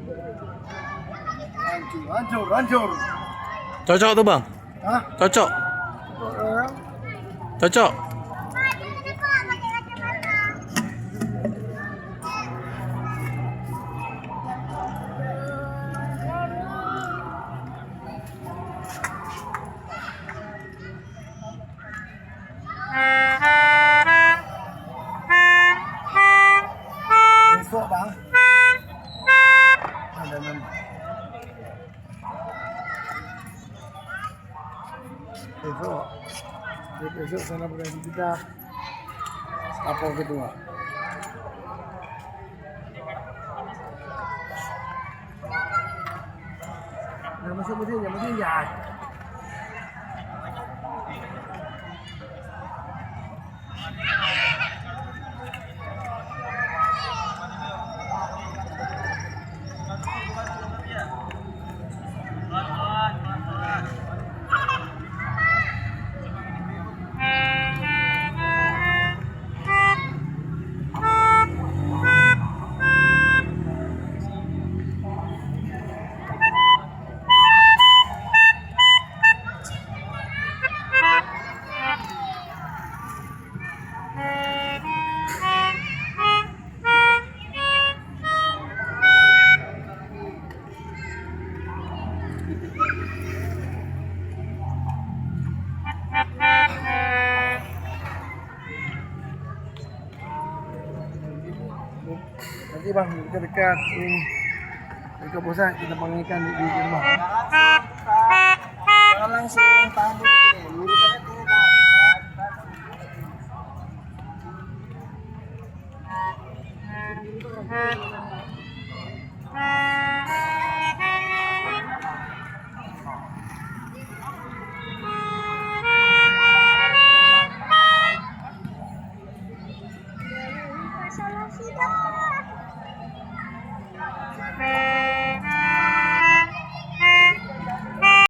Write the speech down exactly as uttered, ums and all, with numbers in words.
Hancur, hancur, hancur. Cocok tu, Bang? Hah? Cocok? Cocok, eh? Cocok? Besok, Bang. Ada nama. Besok. Besok sana bukan kita. Apa kedua? Nah, masuk mesin ya, mesin ya. Nanti, Bang, kita dekat, eh, dekat bosan, kita panggilkan di, di rumah. Jangan langsung tahan dulu, lurus